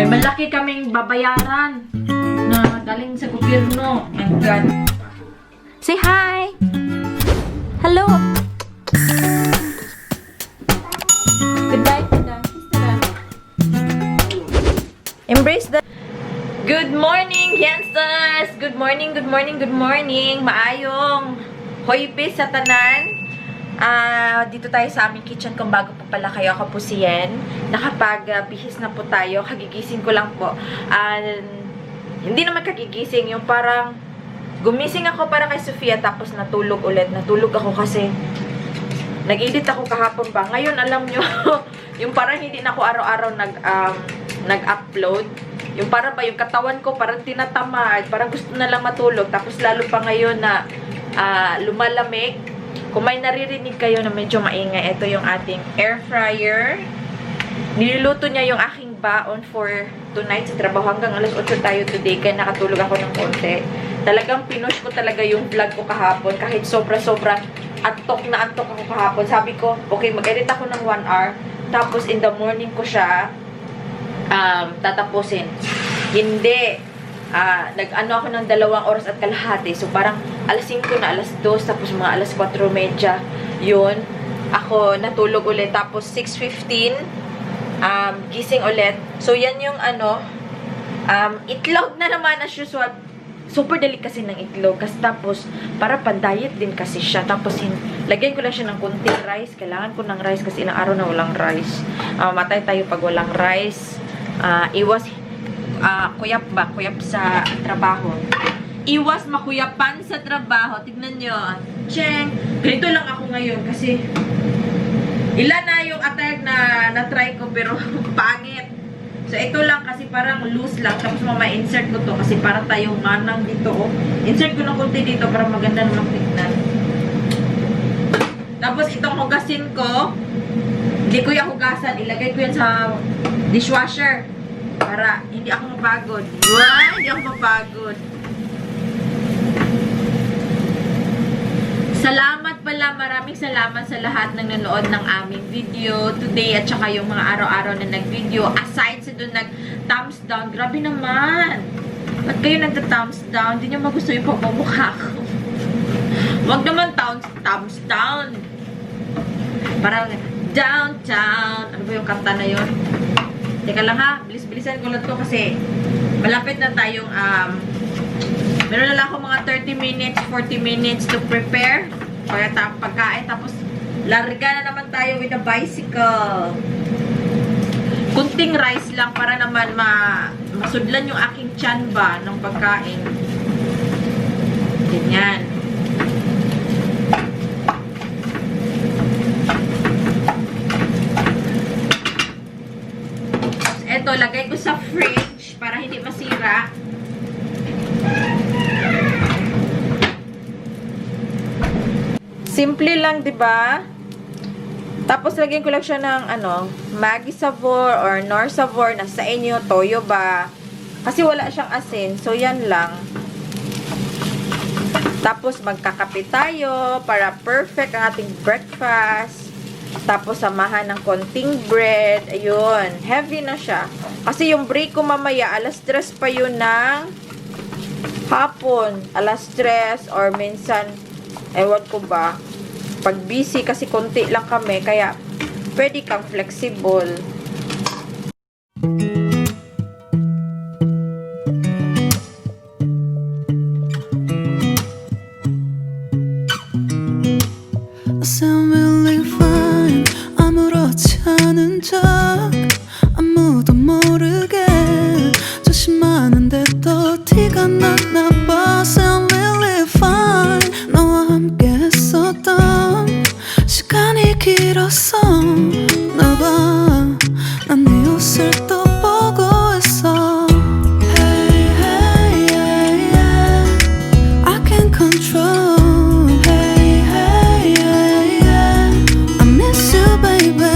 May malaki kaming babayaran na galing sa gobyerno. My God. Say hi! Hello! Good night, Tina. Kiss Tina. Embrace the... Good morning, youngsters! Good morning, good morning, good morning! Maayong hoybis sa tanan. Dito tayo sa aming kitchen kung bago po pala kayo. Ako po si Yen. Nakapag-bihis na po tayo. Kagigising ko lang po. Hindi naman kagigising. Yung parang gumising ako para kay Sofia tapos natulog ulit. Natulog ako kasi nag-edit ako kahapon pa. Ngayon alam nyo, yung parang hindi na ako araw-araw nag-upload. Yung parang ba, yung katawan ko parang tinatamad. Parang gusto na lang matulog. Tapos lalo pa ngayon na lumalamig. Kung may naririnig kayo na medyo maingay, ito yung ating air fryer. Niluluto niya yung aking baon for tonight sa trabaho. Hanggang alas 8 tayo today, kaya nakatulog ako ng konti. Talagang pinush ko talaga yung vlog ko kahapon. Kahit sobra-sobra antok na antok ako kahapon. Sabi ko, okay, mag-edit ako ng 1 hour. Tapos in the morning ko siya tatapusin. Hindi. Nag-ano ako ng 2 oras at kalahati. So, parang alas 5 na, alas 2, tapos mga alas 4:30. Yun. Ako natulog ulit. Tapos, 6:15, gising ulit. So, yan yung itlog na naman as usual. Super dali kasi ng itlog. Kasi tapos, para pan-diet din kasi siya. Tapos, lagyan ko lang siya ng kunting rice. Kailangan ko ng rice kasi ilang araw na walang rice. Matay tayo pag walang rice. Kuyap sa trabaho. Iwas makuyapan sa trabaho. Tignan nyo. Cheng! Ganito lang ako ngayon kasi ilan na yung attire na na-try ko pero pangit. So, ito lang kasi parang loose lang. Tapos insert ko to kasi parang tayong manang dito. Oh. Insert ko ng kunti dito para maganda naman tignan. Tapos itong hugasin ko, hindi ko yung hugasan. Ilagay ko yan sa dishwasher. Para hindi ako mapagod. Wow, hindi ako mapagod. Salamat pala, maraming salamat sa lahat ng nanood ng aming video today at saka yung mga araw-araw na nag-video. Aside sa doon nag-thumbs down, grabe naman. Ba't kayo nagta-thumbs down? Hindi nyo magusto yung pagmumukha ko. Huwag naman thumbs down. Parang downtown. Ano ba yung kanta na yun? Teka lang ha, bilis-bilisan ko lang to kasi malapit na tayong meron na lang ako mga 30 minutes, 40 minutes to prepare para pagkain. Tapos larga na naman tayo with a bicycle. Kunting rice lang para naman masudlan yung aking tiyan ba ng pagkain. Ganyan. Ito, lagay ko sa fridge para hindi masira. Simple lang, 'di ba? Tapos lagyan ko lang siya ng Maggi Savor or Nor Savor na sa inyo, toyo ba? Kasi wala siyang asin, so yan lang. Tapos magkakape tayo para perfect ang ating breakfast. Tapos, samahan ng konting bread. Ayun. Heavy na siya. Kasi yung break ko mamaya, alas 3 pa yun ng hapon. Alas 3 or minsan, ewan ko ba. Pag busy, kasi konti lang kami. Kaya, pwede kang flexible. 아무도 모르게 조심하는데 또 티가 났나 봐. Sound really fine. 너와 함께 했었던 시간이 길었어. 나 봐. 난 네 옷을 또 보고 있어. Hey, hey, yeah, yeah. I can't control. Hey, hey, yeah, yeah. I miss you, baby.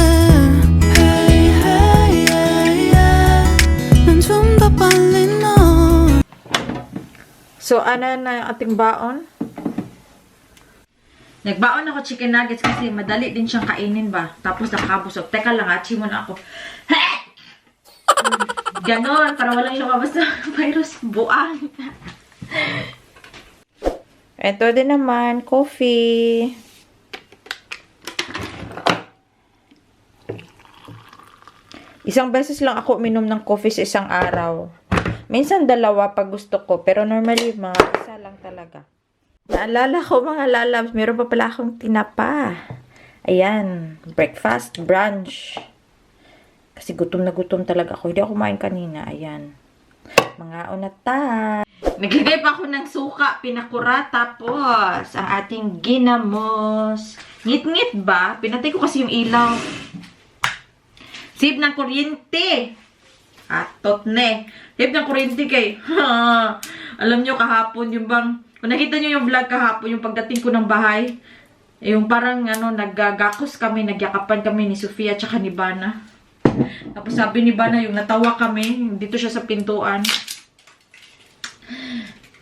So, ano na ating baon? Nagbaon ako chicken nuggets kasi madali din siyang kainin ba. Tapos nakabusog. Teka lang, achi muna ako. Ganon, para walang lumabas na virus. Buang. Ito din naman, coffee. Isang beses lang ako uminom ng coffee sa isang araw. Minsan dalawa pag gusto ko, pero normally mga isa lang talaga. Naalala ko mga lalabs, meron pa pala akong tinapa. Ayan, breakfast, brunch. Kasi gutom na gutom talaga ako. Hindi ako kumain kanina. Ayan. Mga unata. Naglagay pa ako ng suka, pinakura, tapos ang ating ginamos. Ngit-ngit ba? Pinatay ko kasi yung ilaw. Save ng kuryente. Atot ne. Save ng kuryente kay. Alam nyo kahapon yung bang, kung nakita nyo yung vlog kahapon, yung pagdating ko ng bahay, yung parang ano, naggagakos kami, nagyakapan kami ni Sofia tsaka ni Bana. Tapos sabi ni Bana, yung natawa kami, dito siya sa pintuan.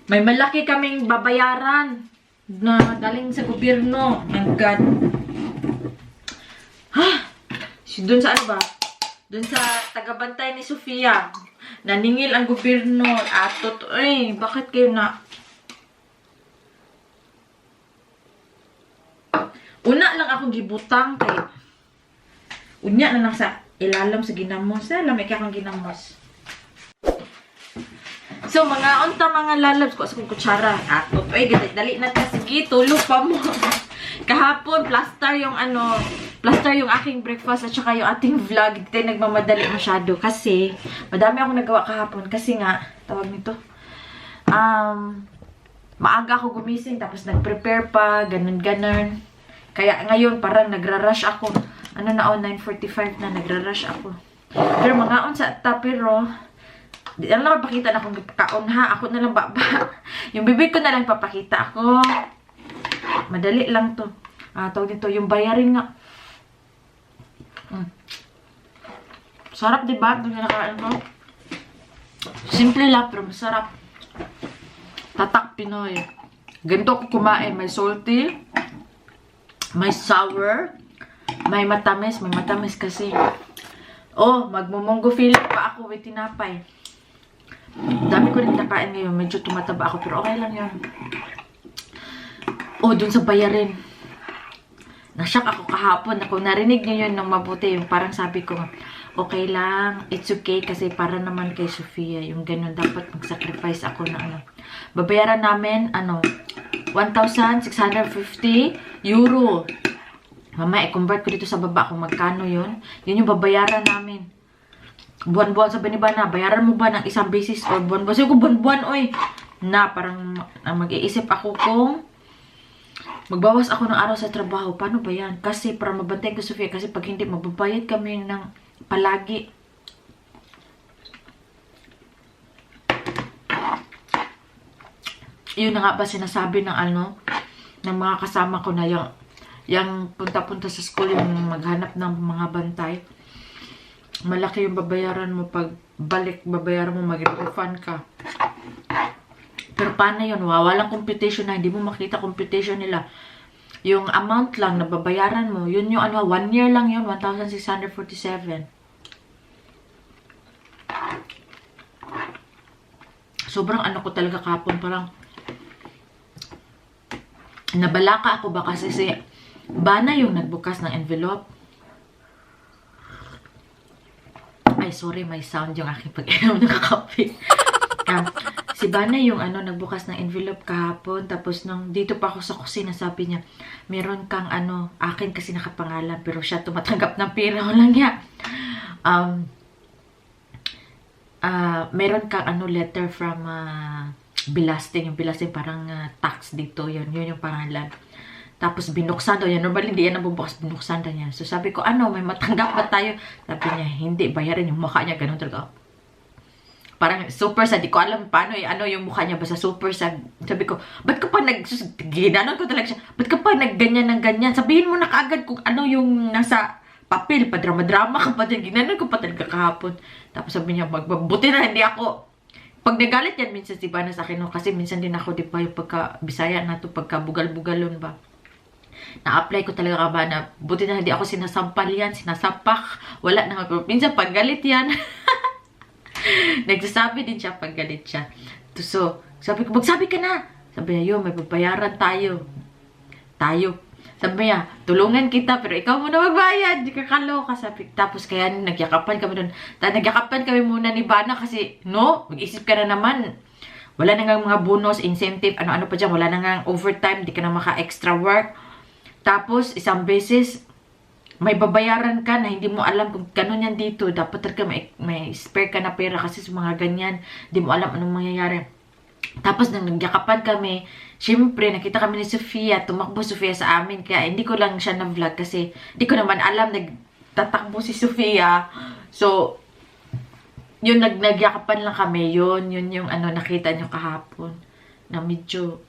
May malaki kaming babayaran na galing sa gobyerno. Ang God. Ha? Doon sa ano ba? Doon sa tagabantay ni Sofia. Naningil ang gobyerno. Atot. Ay, bakit kayo na... Una lang akong gibutang kay... Unya na lang sa ilalam sa ginamos. Alam, may kakang ginamos. So, mga unta mga lalabs ko sa kong kutsara. Atot. Ay, dali na tayo. Sige, tulog pa mo. Kahapon, plaster yung ano... Plaster yung aking breakfast at saka yung ating vlog. Hindi tayo nagmamadali masyado. Kasi, madami akong nagawa kahapon. Kasi nga, tawag nito, maaga ako gumising. Tapos nag-prepare pa, ganun-ganun. Kaya ngayon, parang nagra-rush ako. Ano na, 9:45 na, nagra-rush ako. Pero mga on sa tapiro, di lang papakita na akong kaon ha. Ako na lang baba. Yung bibig ko na lang papakita ako. Madali lang to. Tawag nito, yung bayarin nga. Sarap, diba? Ito kinakain ko. Simple lang, pero masarap. Tatak Pinoy. Ganito ako kumain. May salty, may sour, may matamis. May matamis kasi. Oh, magmumunggo feeling pa ako with tinapay. Dami ko rin nakain ngayon. Medyo tumataba ako, pero okay lang yun. Oh, dun sa bayarin. Nashock ako kahapon. Ako narinig niyo yun ng mabuti. Yung parang sabi ko, okay lang. It's okay kasi para naman kay Sofia. Yung ganun, dapat mag-sacrifice ako na ano. Babayaran namin, ano, 1,650 euro. Mamaya, i-convert ko dito sa baba kung magkano yun. Yun yung babayaran namin. Buwan-buwan, sabi ni Bana, bayaran mo ba ng isang basis or buwan-buwan? Sabi ko, buwan-buwan, oy. Na, parang mag-iisip ako kung magbawas ako ng araw sa trabaho. Paano ba yan? Kasi para mabantay ko Sofia. Kasi pag hindi, mababayad kami ng palagi. Yun na nga ba sinasabi ng ano, ng mga kasama ko na yung punta-punta sa school, yung maghanap ng mga bantay. Malaki yung babayaran mo pag balik, babayaran mo, mag-refund ka. Pero paano yun? Walang computation na, hindi mo makita computation nila. Yung amount lang na babayaran mo, yun yung ano, 1 year lang yun, 1,647. Sobrang ano ko talaga kapon, parang nabalaka ako ba kasi si Bana yung nagbukas ng envelope. Ay, sorry, may sound yung aking pag-inom ng kape. Si Bana yung ano, nagbukas ng envelope kahapon. Tapos nung dito pa ako sa kusina, sabi niya, meron kang ano, akin kasi nakapangalan. Pero siya tumatanggap ng pera. Walang niya. Meron kang ano, letter from Bilasting. Yung Bilasting parang tax dito. Yun yung pangalan. Tapos binuksan daw yan. Normally hindi yan nabubukas. Binuksan daw yan. So sabi ko, ano, may matanggap ba tayo? Sabi niya, hindi. Bayarin yung mukha niya. Ganun talaga. Parang super sad. Di ko alam paano ano yung mukha niya. Basta super sad. Sabi ko, ba't ka pa ginanon ko talaga siya. Ba't ka pa nagganyan ng ganyan? Sabihin mo na kaagad kung ano yung nasa papel. Padrama-drama ka pa dyan. Ginanon ko pa talaga kahapon. Tapos sabi niya, magbabuti na hindi ako. Pag nagalit yan, minsan si Bana sa akin. No? Kasi minsan din ako, di pa yung pagka-Bisaya na to, pagka-bugal-bugalon ba. Na-apply ko talaga ka ba na buti na hindi ako sinasampal yan, sinasapak. Wala na. Minsan pag galit yan. Nagsasabi din siya pag galit siya. So, sabi ko, magsabi ka na. Sabi niya, may babayaran tayo. Sabi niya, tulungan kita, pero ikaw muna magbayad. Di ka kaloka. Sabi, tapos kaya nagyakapan kami doon. Nagyakapan kami muna ni Bana kasi, no, mag-isip ka na naman. Wala na nga mga bonus, incentive, ano-ano pa dyan. Wala na nga overtime, di ka na maka-extra work. Tapos, isang beses, may babayaran ka na hindi mo alam kung gano'n yan dito. Dapat talaga may spare ka na pera kasi sa mga ganyan. Hindi mo alam anong mangyayari. Tapos, nang nagyakapan kami, syempre, nakita kami ni Sofia. Tumakbo Sofia sa amin. Kaya hindi ko lang siya na-vlog kasi hindi ko naman alam nagtatakbo si Sofia. So, yun, nagyakapan lang kami. Yun yung nakita nyo kahapon. Na medyo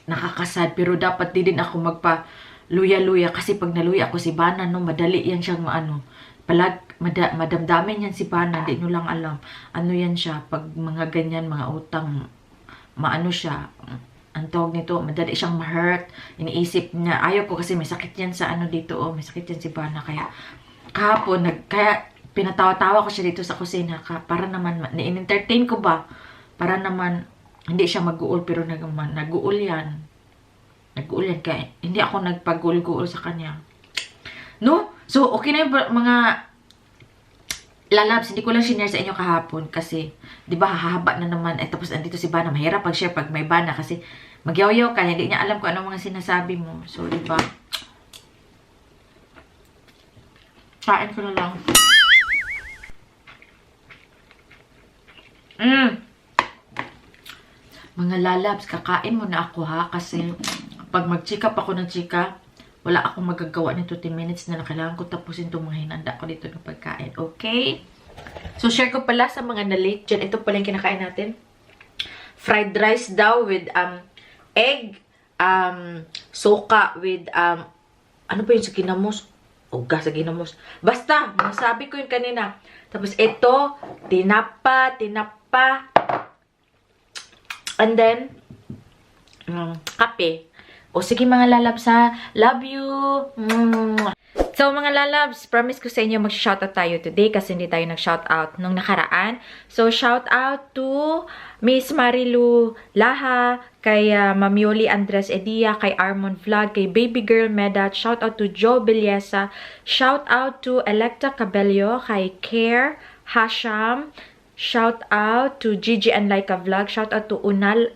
nakakasad. Pero dapat di din ako magpa-luya-luya. Kasi pag naluya ako si Bana, no, madali yan siyang madamdamin yan si Bana. Hindi nyo lang alam. Ano yan siya. Pag mga ganyan, mga utang, maano siya. Ang tawag nito, madali siyang ma-hurt. Iniisip niya, ayaw ko kasi may sakit yan sa dito. Oh, may sakit yan si Bana. Kaya, kahapon, kaya pinatawa-tawa ko siya dito sa kusina. Para naman, in-entertain ko ba? Para naman, hindi siya mag-uul, pero nag-uul yan. Nag-uul yan. Kaya, hindi ako nagpag-uul-guul sa kanya. No? So, okay na yung mga lalabs. Hindi ko lang share sa inyo kahapon. Kasi, di ba, hahaba na naman. Tapos, andito si Bana. Mahirap pag-share pag may Bana. Kasi, magyaw-yaw ka. Hindi niya alam kung anong mga sinasabi mo. So, di ba? Kain ko na lang. Mga lalabs, kakain muna ako ha. Kasi, pag mag-check up ako ng chika, wala akong magagawa ng 20 minutes na kailangan ko tapusin itong mga hinanda ko dito ng pagkain. Okay? So, share ko pala sa mga na-late dyan. Ito pala yung kinakain natin. Fried rice daw with egg, soka with, ano pa yun sa ginamos? Uga sa ginamos. Basta, masabi ko yun kanina. Tapos ito, tinapa. And then, kape. O sige mga lalabs ha. Love you. So mga lalabs, promise ko sa inyo mag-shoutout tayo today kasi hindi tayo nag-shoutout nung nakaraan. So shoutout to Miss Marilu Laha, kay Ma'am Yoli Andres Edia, kay Armon Vlog, kay Baby Girl Medat, shoutout to Joe Bellesa, shoutout to Electa Cabello, kay Care Hasham, shoutout to Gigi and Laika Vlog, shoutout to Unal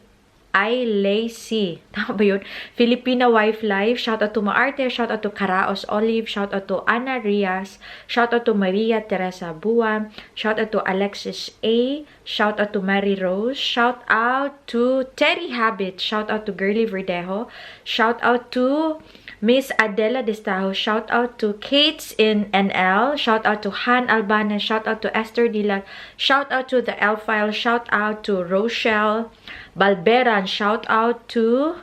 I Lacy. Tama ba yun? Filipina Wife Life. Shoutout to Maarte. Shoutout to Karaos Olive. Shoutout to Ana Rias. Shoutout to Maria Teresa Buwan. Shoutout to Alexis A. Shoutout to Mary Rose. Shoutout to Terry Habit. Shoutout to Girly Verdejo. Shoutout to Miss Adela Destajo. Shoutout to Kates in NL. Shoutout to Han Albana. Shoutout to Esther Dilag. Shoutout to the L-File. Shoutout to Rochelle Balberan. Shoutout to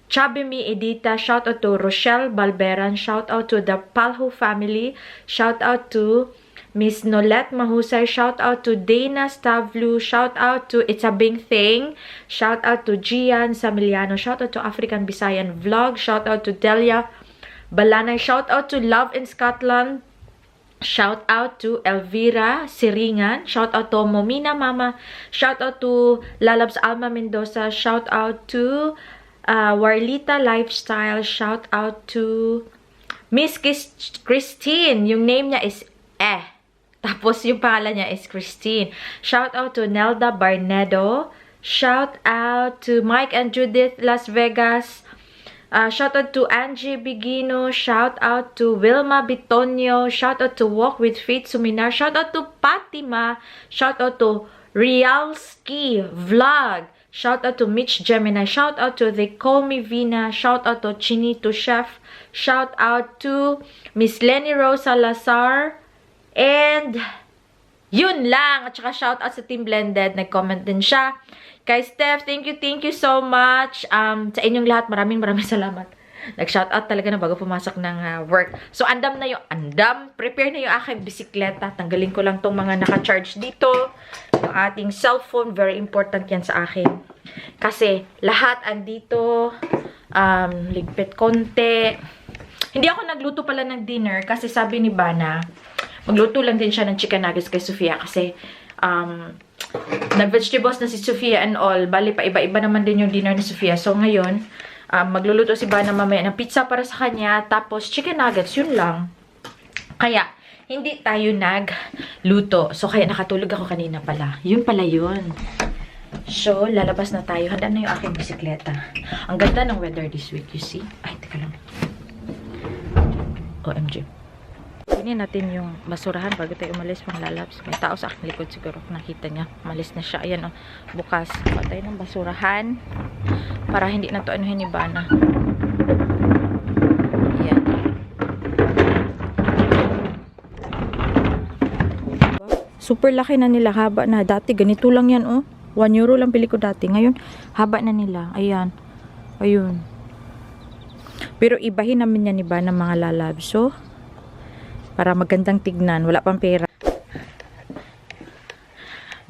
Chabimi Edita. Shoutout to Rochelle Balberan. Shoutout to the Palho family. Shoutout to Miss Nolette Mahusay. Shoutout to Dana Stavlu. Shoutout to It's a Big Thing. Shoutout to Gian Samiliano. Shoutout to African Bisayan Vlog. Shoutout to Delia Balanay. Shoutout to Love in Scotland. Shoutout to Elvira Siringan. Shoutout to Momina Mama. Shoutout to Lalabs Alma Mendoza. Shoutout to Warlita Lifestyle. Shoutout to Miss Christine. Yung name niya is Tapos yung pangalan niya is Christine. Shout out to Nelda Barnedo. Shout out to Mike and Judith Las Vegas. Shout out to Angie Bigino. Shout out to Wilma Bitonio. Shout out to Walk with Faith Suminar. Shout out to Fatima. Shout out to Realski Vlog. Shout out to Mitch Gemini. Shout out to They Call Me Vina. Shout out to Chinito Chef. Shout out to Miss Lenny Rose Salazar. And yun lang. At saka shout out sa Team Blended. Nag-comment din siya. Kay Steph, thank you so much. Sa inyong lahat, maraming salamat. Nag-shoutout talaga na bago pumasok ng work. So, prepare na yung aking bisikleta. Tanggalin ko lang tong mga naka-charge dito. Yung ating cellphone, very important yan sa akin. Kasi, lahat andito. Ligpit konti. Hindi ako nagluto pala ng dinner kasi sabi ni Bana, Magluto lang din siya ng chicken nuggets kay Sofia kasi nag-vegetables na si Sofia and all. Bali pa iba-iba naman din yung dinner ni Sofia. So ngayon, magluluto si Bana mamaya ng pizza para sa kanya. Tapos chicken nuggets, yun lang. Kaya, hindi tayo nagluto. So kaya nakatulog ako kanina pala. Yun pala yun. So, lalabas na tayo. Handa na yung aking bisikleta. Ang ganda ng weather this week, you see? Ay, teka lang. OMG. Kunin natin yung basurahan bago tayo umalis pang lalabs. May tao sa aking likod siguro. Nakita niya. Umalis na siya. Ayan, oh. Bukas. Patay ng basurahan. Para hindi na to anuhin ni Bana. Ayan. Super laki na nila. Haba na. Dati ganito lang yan, oh. 1 euro lang bili ko dati. Ngayon, haba na nila. Ayan. Ayun. Pero ibahin namin yan iba ng mga lalabs. So, para magandang tignan. Wala pang pera.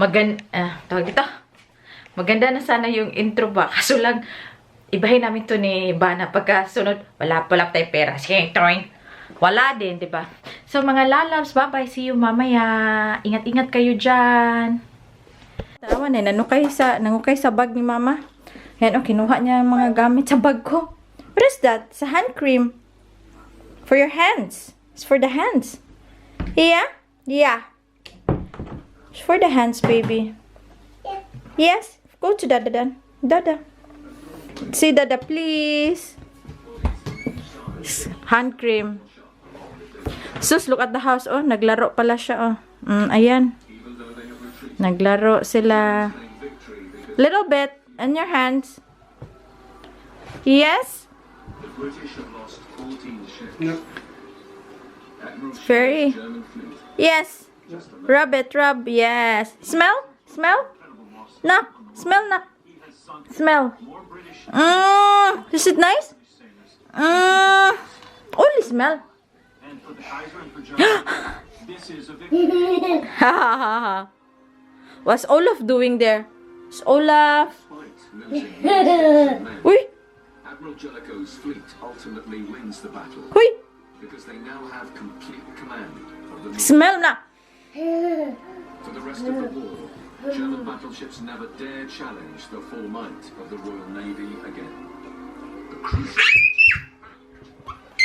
Tawag dito. Maganda na sana yung intro ba. Kaso lang, ibahin namin to ni Bana. Pagkasunod, wala tayong pera. Sige, toy. Wala din, diba? So, mga lalabs, bye-bye. See you mamaya. Ingat-ingat kayo dyan. Tama na, nangukay sa bag ni Mama. Yan, kinuha niya ang mga gamit sa bag ko. What is that? It's a hand cream. For your hands. It's for the hands. Yeah? Yeah. It's for the hands, baby. Yes? Go to Dada then. Dada. Say Dada, please. Hand cream. Sus, look at the house. Oh, naglaro pala siya. Oh. Ayan. Naglaro sila. Little bit. In your hands. Yes? Very. Yes. Rub it, rub. Yes. Smell? Smell? No. Smell, no. Smell. Is it nice? Only smell. Ha ha ha ha. What's Olaf doing there? It's Olaf. Uy. Admiral Jellicoe's fleet ultimately wins the battle Uy. because they now have complete command of the North. Smell na. For the rest of the war, German battleships never dare challenge the full might of the Royal Navy again. The crucial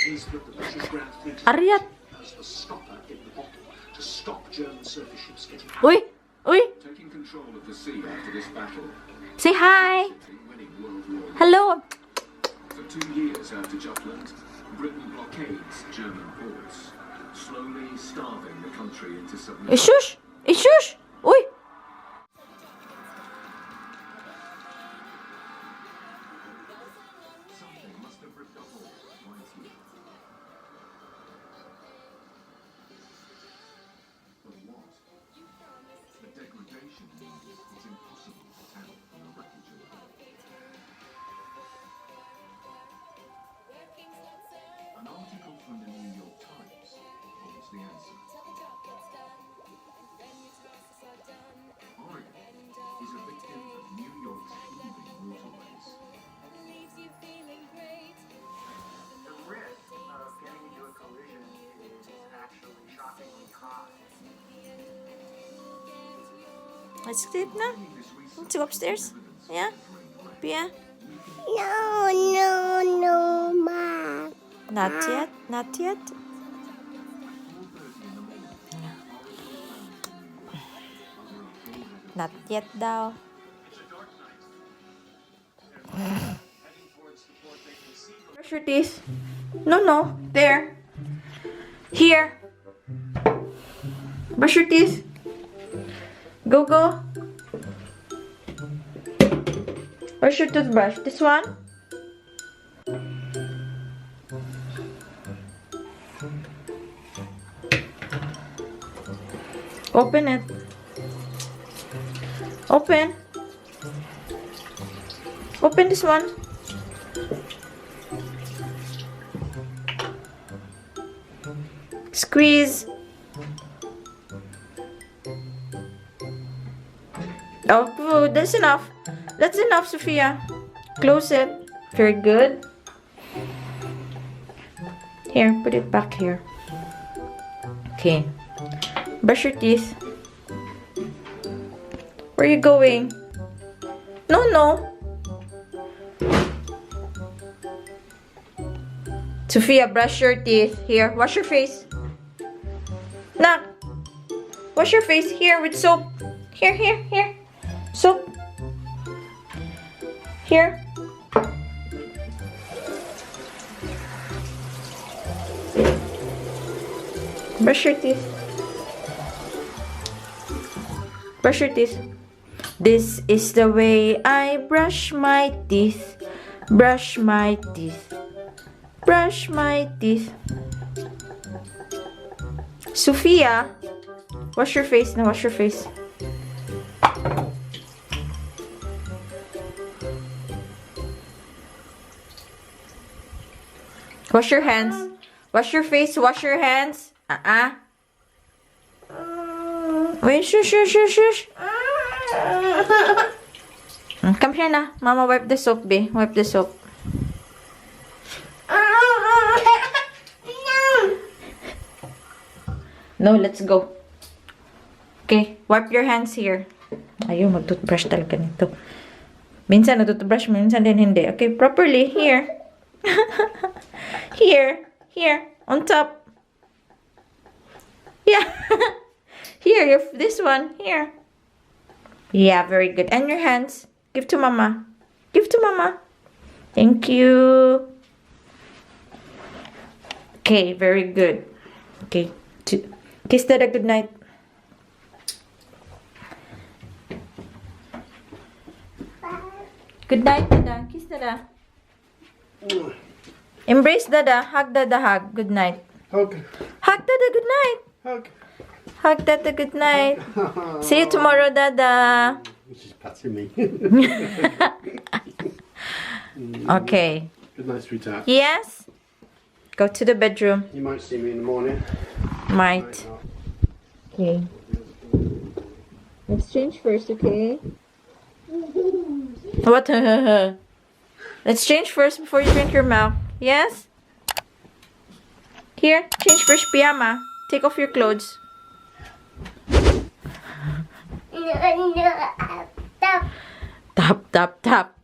is that the British Grand Fleet Ariat. has the stopper in the bottle to stop German surface ships getting out. Uy. Uy. Taking control of the sea after this battle, Say hi. winning World War I. Hello. For 2 years after Jutland, Britain blockades German ports, slowly starving the country into submission. Ishush. Ishush. Uy. Something must have ripped a hole right through. But what? The degradation was impossible to tell from the wreckage of the hull. An article from the New York Times holds the answer. Oregon is a victim of New York's heaving waterways. The risk of getting into a collision is actually shockingly high. Let's sleep na. Let's go upstairs. Yeah. Pia. No, Ma. Not yet. Not yet. Not yet daw. Brush your teeth. No. There. Here. Brush your teeth. Go. Where's your toothbrush? This one? Open it. Open. Open this one. Squeeze. Oh, that's enough. That's enough, Sophia. Close it. Very good. Here, put it back here. Okay. Brush your teeth. Where are you going? No. Sophia, brush your teeth. Here, wash your face. Nak, wash your face here with soap. Here. Soap. Here. Brush your teeth. Brush your teeth. This is the way I brush my teeth. Brush my teeth. Brush my teeth. Sophia, wash your face now. Wash your face. Wash your hands. Wash your face. Wash your hands. Wait, shush. Come here na. Mama, wipe the soap, babe. Wipe the soap. No, let's go. Okay, wipe your hands here. Ayaw, mag-toothbrush talaga nito. Minsan nag-toothbrush, minsan din hindi. Okay, properly. Here. Here. On top. Yeah. Here, this one. Here. Yeah, very good. And your hands. Give to mama. Give to mama. Thank you. Okay, very good. Okay. Kiss Dada good night. Good night, Dada. Kiss Dada. Embrace Dada. Hug Dada. Hug. Good night. Hug. Hug Dada. Good night. Hug. Hug Dada. Good night. See you tomorrow, Dada. She's patting me. Okay. Good night, sweetheart. Yes? Go to the bedroom. You might see me in the morning. Might. not. Okay. Let's change first, okay? What? Let's change first before you drink your milk. Yes? Here, change first pajama. Take off your clothes. Tap.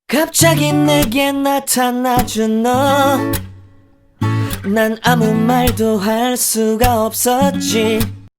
갑자기 내게 나타나준 너 난 아무 말도 할 수가 없었지